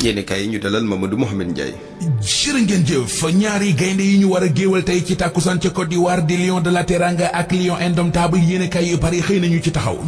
yéeni kay ñu dalal Mamadou Mouhamed Ndiaye. jërë ngeen jëf ñaari gaynde yi ñu war a géewal tey ci tàkkusaan ca Côte d'Ivoire di Lion de la Teranga ak Lion indomptable yéeni kay yu bari xëy nañu ci taxaw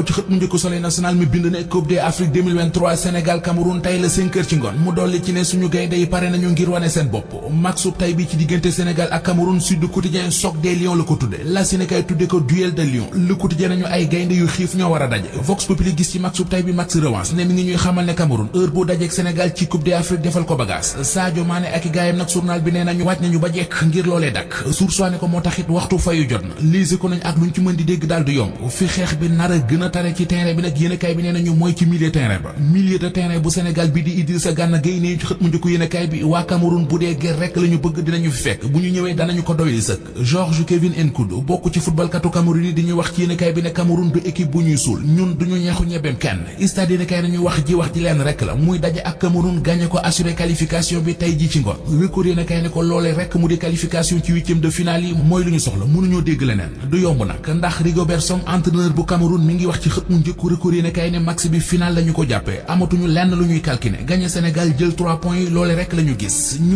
ci xët mu njëkk Soleil national mi bind ne Coupe d'Afrique 2023 Sénégal Cameroun tey la 5 heures ci ngoon mu dolli ci ne suñu gaynde yi pare nañu ngir wane seen bopp maxub tey bi ci diggante Sénégal ak Cameroun Sud Quotidien Choc des Lions la ko tudde la Sénégal tudde ko duel de Lions Le Quotidien nañu ay gaynde yu xiif ñoo war a daje Vox Populi gis ci maxub tey bi max revanche ne mi ngi ñuy xamal ne Cameroun heure boo dajeek Sénégal ci Coupe d'Afrique defal ko bagage Sadio Mané ak gaayam nag journal bi nee nañu wàcc nañu ba jekk ngir loolee dakk sursoine ko moo taxit waxtu fayu jot na lise ko nañ ak luñ ci mën di dégg daal du yomb fi xeex bi nar a gën a tare ci terrain bi nag yéenekaay bi nee nañu mooy ci milieu terrain ba milieu de terrain bu Sénégal bi di Idrissa Gana Gueye nee ci xët mu njëkk yéenekaay bi waa Cameroun bu dee guerre rek la ñu bëgg dinañu fi fekk bu ñu ñëwee danañu ko doyli sëkk Georges Kevin Nkoudou bokk ci footballkatu Cameroun yi di ñu wax ci yéenekaay bi ne Cameroun du équipe bu ñuy suul ñun duñu ñeexu ñebeem kenn stade yéenekaay nañu wax ji leen rek la muy daje ak Cameroun gagné ko assuré qualification bi tey ji ci ngoon record yéenekaay ne ko loolee rek mu di qualification ci huitième de finale yi mooy lu ñu soxla mënuñoo dégg leneen du yomb nag ndax Rigobert Song entraîneur bu Cameroun mi ngi wax ci xët mu njëkku record yéenekaay ne max bi final lañu ko jàppee amatuñu lenn lu ñuy calculer gagné Sénégal jël 3 points yi loolee rek la ñu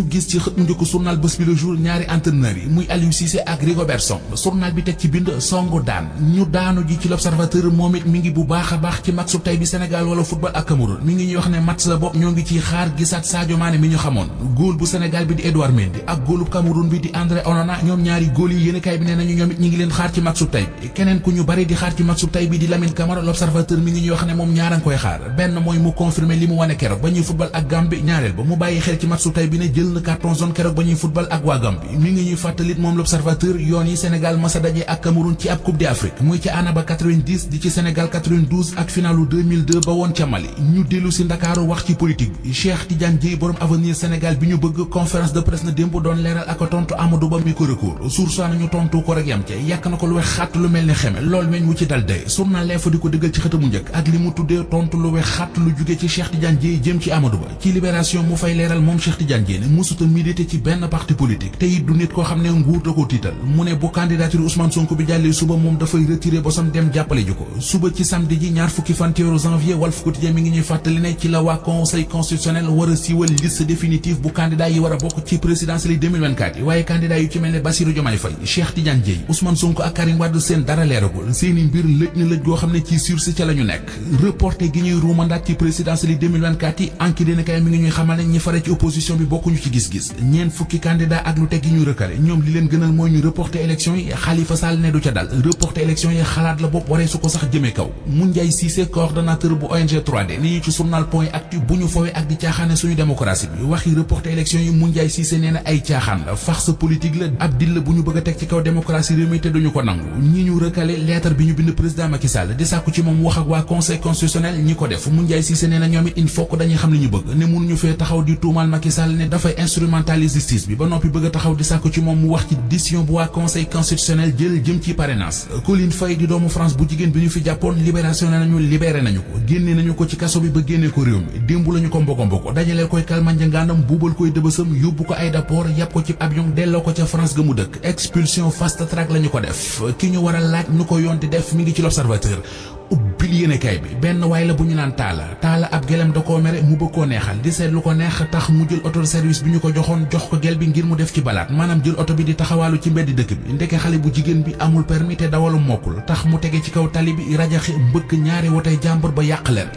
gis ci xët mu njëkku journal Bës Bi Le Jour ñaari entraîneurs yi muy Aliou Cissé ak Rigobert Song journal bi teg ci bind songu daan ñu daanu ji ci l'Observateur moom it mi ngi bu baax a baax ci matchu tey bi Sénégal wala football ak Cameroun mi ngi ñuy wax ne match la bopp ñoo ngi ciy xaar gisaat Sadio Mané mi ñu xamoon góol bu Sénégal bi di Edouard Mendy ak góolu Cameroun bi di André Onana ñoom ñaari góol yi yéenekaay bi nee nañu ñoom it ñi ngi leen xaar ci matchu tey bi keneen ku ñu bari di xaar ci matchu tey bi di Lamine Camara l'Observateur mi ngi ñuy wax ne moom ñaaran koy xaar benn mooy mu confirmer li mu wane keroog ba ñuy football ak Gambie ñaareel ba mu bàyyi xel ci matchu tey bi ne jël na carton jaune keroog ba ñuy football ak waa Gambie mi ngi ñuy fàttalit moom l'Observateur yoon yi Sénégal masa daje ak Cameroun ci ab Coupe d'Afrique muy ci Annaba 90 di ci Sénégal 92 ak finalu 2002 ba woon ca Mali ñu dellu si Ndakaaru wax ci politique bi Cheikh Tidiane Dièye borom avenir Sénégal bi ñu bëgg conférence de presse na démb doon leeral ak tontu Amadou Ba mi ko recours source nañu tontu ko rek yam ca yàq na ko lu wex xàtt lu mel ni xeme lool meñ wu ci dal day journal L'Info di ko dëggal ci xëtamu njëkk ak li mu tuddee tontu lu wex xàtt lu jóge ci Cheikh Tidiane Dièye jëm ci Amadou Ba ci Libération mu fay leeral moom Cheikh Tidiane Dièye ne musuta milité ci benn parti politique te it du nit koo xam ne nguur da ko tiital mu ne bu candidature Ousmane Sonko bi jàllee suba moom dafay retiré bosam dem jàppale ju ko suba ci samedi ji ñaar fukki fan ci weeru janvier Walf Quotidien mi ngi ñuy fàttali ne ci la waa conseil constitutionnel war a siiwal liste définitive bu candidat yi war a bokk ci présidentielle yi 2024 yi waaye candidat yu ci mel ne Bassirou Diomaye Faye Cheikh Tidiane Dièye Ousmane Sonko ak Karim Wade seen dara leeragul seeni mbir lëj na lëj goo xam ne ci sursis ca la ñu nekk reporté gi ñuy ruumandaat ci présidentielle yi 2024 yi Enquête yéenekaay mi ngi ñuy xamal ne ñi fare ci opposition bi bokkuñu ci gis-gis ñeent fukki candidat ak lu teg gi ñu rëkkale ñoom li leen gënal mooy ñu reporté élection yi Khalifa Sall ne du ca dal reporté élection yi xalaat la bopp waree su ko sax jëmee kaw Moundiaye Cissé coordonnateur bu ONG 3D ni ñu ci journal Point Actu bu ñu fowee ak di caaxaane suñu démocratie bi waxi reporté élection yi Moundiaye Cissé nee na ay caaxaan la farce politique la ab dil la bu ñu bëgg a teg ci kaw démocratie réew mi te duñu ko nangu ñi ñu rëkkale lettre bi ñu bind président Macky Sall di sàkku ci moom wax ak waa conseil constitutionnel ñi ko def Moundiaye Cissé nee na ñoom it il faut que dañuy xam li ñu bëgg ne mënuñu fee taxaw di tuumal Macky Sall ne dafay instrumentaliser justice bi ba noppi bëgg a taxaw di sàkku ci moom mu wax ci décision bu waa conseil constitutionnel jël jëm ci parrainage Colline Faye di doomu France bu jigéen bi ñu fi jàppoon libération nañu libéré nañu ko génne nañu ko ci kaso bi ba génne ko réew mi démb lañu ko mboko dajaleel koy kalmanja ngaanam buubal koy dëbësam yóbbu ko aéroport yàpp ko ci avion delloo ko ca France ga mu dëkk expulsion fast track lañu ko def ki ñu war a laaj nu ko yoon di def mi ngi ci l'Observateur ubbil yéenekaay bi benn waay la bu ñu naan taala ab gelam da koo mere mu bëgg koo neexal di seet lu ko neex tax mu jël auto service bi ñu ko joxoon jox ko gel bi ngir mu def ci balaat maanaam jël oto bi di taxawaalu ci mbeddi dëkk bi ndeke xale bu jigéen bi amul permis te dawalu mokkul tax mu tege ci kaw tali bi rajaxe mbëkk ñaari wotey jàmbur ba yàq leen